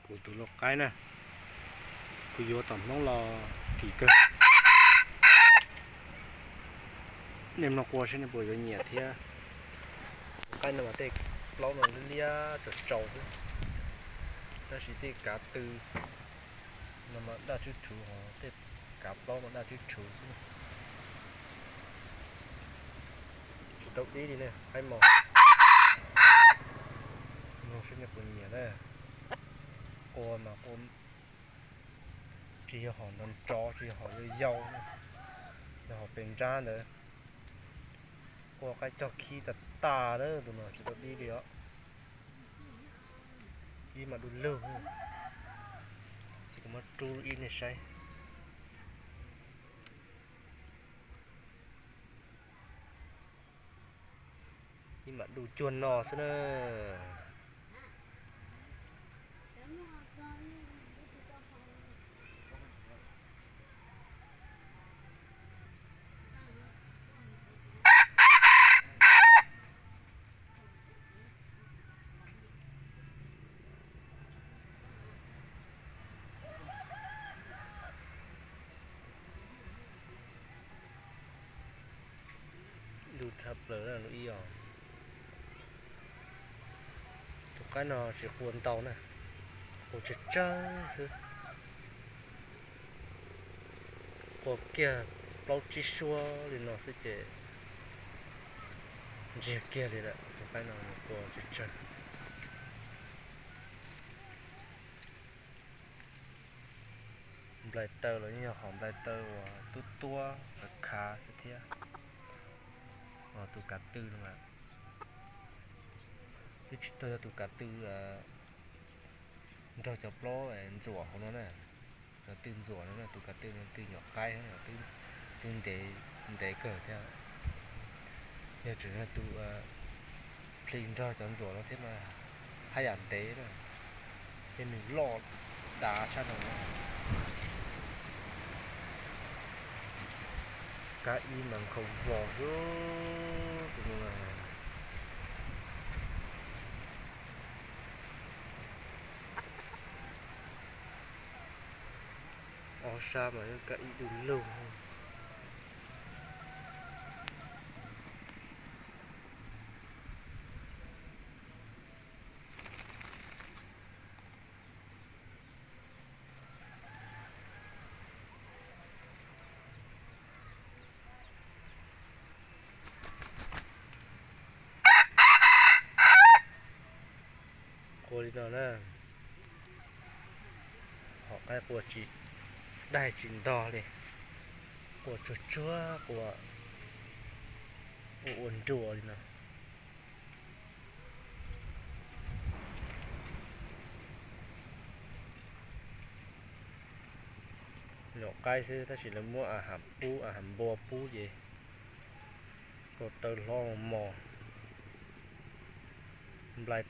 Kuv tus lau qaib na, kuv yuav tom Hmoob los kim kawg. Nej mloog qua saib nej puas yuav nyiam thiab. Tus qaib no mas tej plaub no liab liab tsaus tsaus xwb, tab sis tej kav tw no mas daj tswb rhuv, ho tej kav plaub mas daj tswb rhuv xwb. Tsis tau dib li ne, qaib mos. Mloog saib nej puas nyiam na. Qua mas qua tsis yog hom nrov nrov, tsis yog hom yau yau, yog hom pes nrab ntawd. Qua qaib cog khib tag tag lawm, tus no tsis tau dib li os. Ib mam du lug, ces kuv muab rub ib nej saib. Ib mam du cuag no xwb na. Du tshaj plaws lub ib os. Tus qaib no tsis qua ntau na, qua tsawg tsawg xwb. Qua kiag plaub tsib suab li no xwb ces ntsiag kiag li lawm. Tus qaib no qua tsawg tsawg. Nplai taw los yeej yog hom nplai taw uas tub tuab khav khav xwb thiab. Tus kav tw no mas twb tsis tau yog tus kav tw nrog cov plaub ntxuam hauv no na. Cov tw ntxuam no na, tus kav tw no tw nyuam qaib, tw ntev, ntev kawg thiab. Yog tseem yog tus plis nrog cov ntxuam no thiab mas haj yam ntev na, thiab nws loj dav tshaj no na. Kab ib mas nkhaus vos xwb. Ob sab mas yeej kab ib du lug. Qua li no na, hom qaib qua tsis daig tsis ntog li, qua tsuag tsuag, qua ua ua nruas li no. Nyuam qaib xwb tab sis lawv muab a ham pub, a ham npua pub ces ua taw hlob mos. Nplai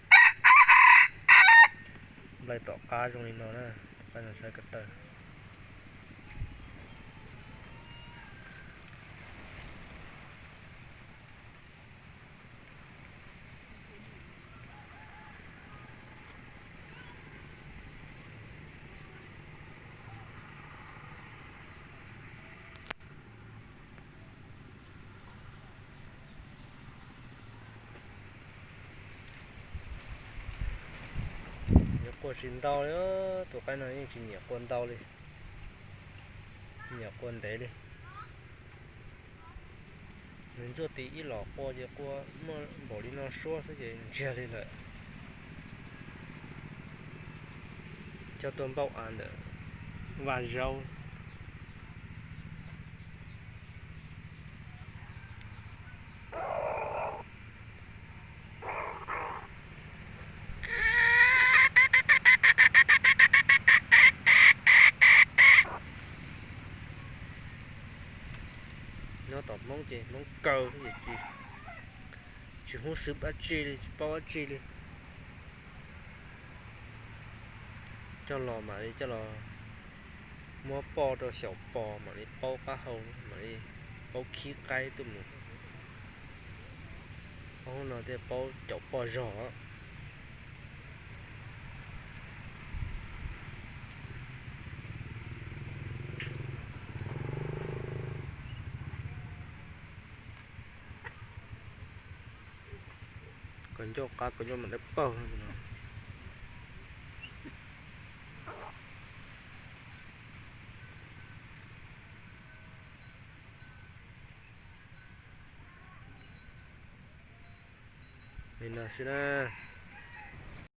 tom qab zoo li no na, tom qab no saib ko taw. Yuav qua tsis ntau li, tus qaib no yeej tsis nyiam qua ntau li, nyiam qua ntev li. Nws ntxuaj tim ib los qua ces qua muaj npaum li no suab xwb ces ntsiag li lawm. Coj tuaj npauj av ntawm vaj zaub. Nyob tom Hmoob ces Hmoob kaw xwb ces tsis hnub xwb dab tsi li, tsis paub dab tsi li. Coj los mam li coj los muab poj rau xyaum pos mam li paub qab hau, mam li paub khib qaib tuaj mus. Ob hnub no thiaj paub caum poj zog. Ncauj qab kua ncauj mas dawb paug no. Li no xwb na.